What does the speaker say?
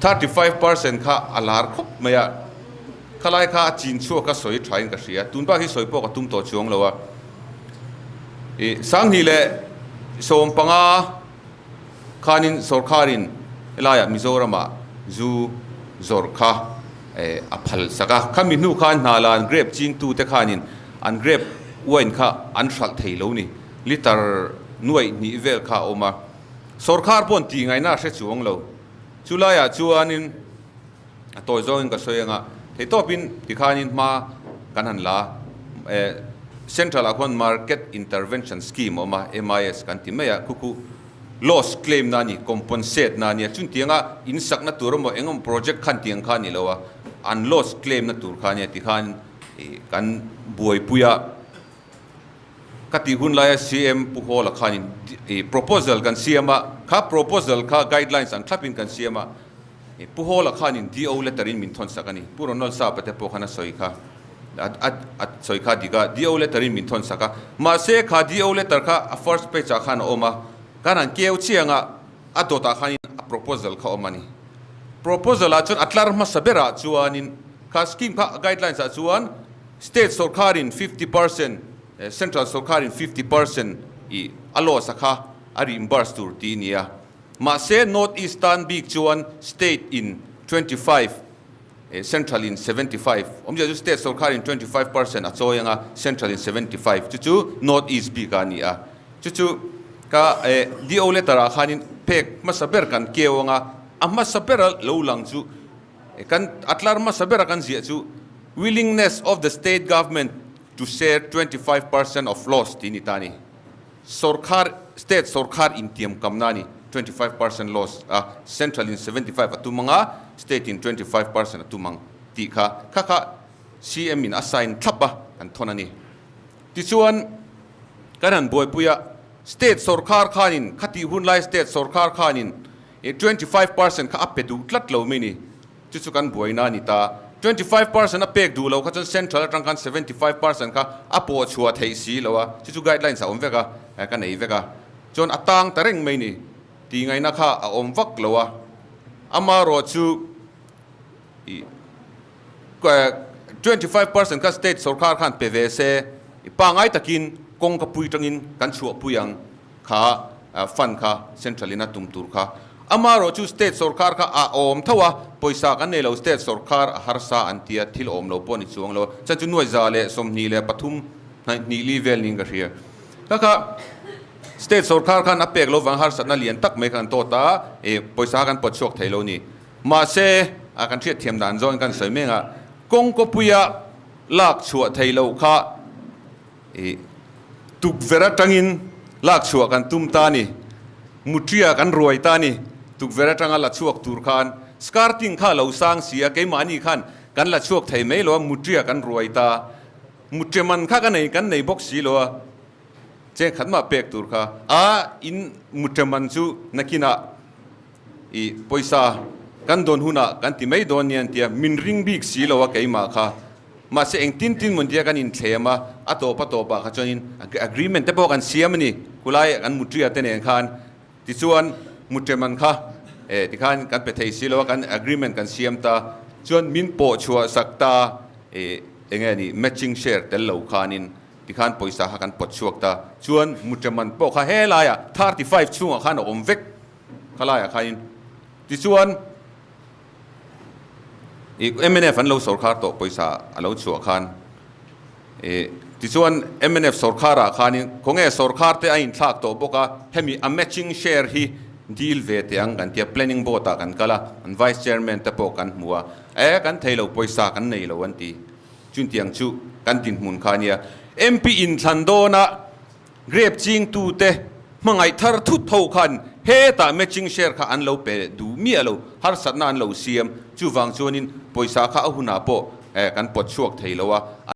35% kha a lar khawp mai a, khalai kha a chin chhuak a sawi thain ka hria. Tun bak hi sawi pawh ka tum tawh chuang lo a. I 2015 khanin sorkarin helaiah Mizoramah zu zawrh kha a phal sak a. Khami hnu khan hna la an grape chingtute khanin an grape wine kha an hralh thei lo ni. Litre nuaih hnih vel kha a awm a. Sorkar paw'n tih ngaihna a hre chuang lo. Chulaiah chuanin a tawi zawngin ka sawi anga theihtawpin tikhanin hma kan han la a. Central ah khuan Market Intervention Scheme a awm a, MIS kan ti mai a, khu khu loss claim na a ni, compensate na a nia. Chuntianga in sakna tur emaw eng emaw project khan tiang kha a ni lo a, an loss claim na tur kha a nia tikhan kan buaipui a. Ka tih hun laia CM Pu Hawla khanin proposal kan siam a, kha proposal kha guidelines ang thlapin kan siam a, Pu Hawla khanin DO letter in min thawn sak a ni. Pu Ronald Sapa te pawh khan a sawi kha, a sawi kha dik a, DO letter in min thawn sak a. Mahse kha DO letter kha a first page ah khan a awm a, kan han keu chiang a, a dawtah khanin a proposal kha a awm a ni. Proposal ah chuan a tlar hmasa berah chuanin kha scheme kha guidelines ah chuan State sorkarin 50%, Central sorkarin 50% i a loss a kha a reimburse tur tih a ni a. Mahse, North East tan bik chuan State in 25, Central in 75, awmzia chu State sorkarin 25% a chawi anga Central in 75, chu chu North East bik a ni a. Chu chu ka DO letter ah khanin pek hmasa ber kan keu anga a hmasa bera lo lang chu Kan a tlar hmasa bera kan ziah chu Willingness of the state government to share 25% of loss tih a ni ta a ni. Sorkar, state sorkar intiam kamna a ni, 25% loss a, central in 75 a tum ang a, state in 25% a tum ang tih kha, kha kha CM in a sign thlap a, kan thawn a ni. Tichuan, kan han buaipui a, state sorkar khanin, khatih hunlai state sorkar khanin I 25% kha a pe duh tlat lo mai ni. Chu chu kan buaina a ni ta. 25% a pek duh lo kha chuan central atang khan 75% kha a pawh chhuah theih si lo a. Chu chu guidelines a awm vek a, ka nei vek a. Chuan a tang ta reng mai ni. Tih ngaihna kha a awm vak lo a. Amaherawh chu i 25% kha state sorkar khan pe ve se, i pangngai takin kawng ka pui tangin kan chhuahpui ang kha. Fund kha central in a tum tur kha amaherawh chu state sorkar kha a awm tho a, pawisa kan nei lo state sorkar a harsa an tia thil awm lo pawh a ni chuang lo a, chuan chu 123 hnih li vel niin ka hria. Kha kha state sorkar khan a pek lo vang harsatna lian tak mai kha kan tawt a, ih pawisa kan pawt chhuak thei lo ni. Mahse a kan hriatthiam dan zawngin kan sawi mek a, kawng kawpuia lak chhuah thei loh kha Ih, tukverh atangin lak chhuah kan tum ta a ni. Mutria kan ruai ta a ni. Tukverh atanga la chhuak tur khan skirting kha a lo sang si a, keimahni khan kan la chhuak thei mai lo a, mutria kan ruai ta. Mutria man kha ka nei, kan nei bawk si lo a, cheng khat mah pek tur kha. A, in mutria man chu nakinah ih, pawisa kan dawn hunah kan ti mai dawn nia an ti a, min ring bik si lo a keimah kha. Mahse eng tin tin mun tia kan inthlem a, a tawp a tawpah kha chuanin agreement te pawh kan siam a ni, khulai kan mutria te nen khan tichuan mutreman kha eh tikhan kan pe thei si lo a, kan agreement kan siam ta chuan min pawh chhuah sak ta eh eng nge ni matching share tel lo khanin tikhan pawisa kha kan pawt chhuak ta chuan mutreman pawh kha helaiah 35 chhungah khan a awm vek khalaiah khanin tichuan. I mnf an lo sorkhar tawh pawisa a lo chhuah khan i tichuan mnf sorkharah khanin khawnge sorkhar te a inthlak tawh bawk a, hemi a matching share hi deal ve teh ang kan tia planning board ah kan kal a, an vice chairman te pawh kan hmu a, e kan thei lo pawisa kan nei lo an ti. Chuntiang chu kan dinhmun kha a nia. MP inthlan dawnah Grape chingtute hmangaih thar thut ho khan hetah matching share kha an lo pe duh miah lo, harsatna an lo siam. Chuvang chuanin pawisa kha a hunah pawh kan pawt chhuak thei lo a.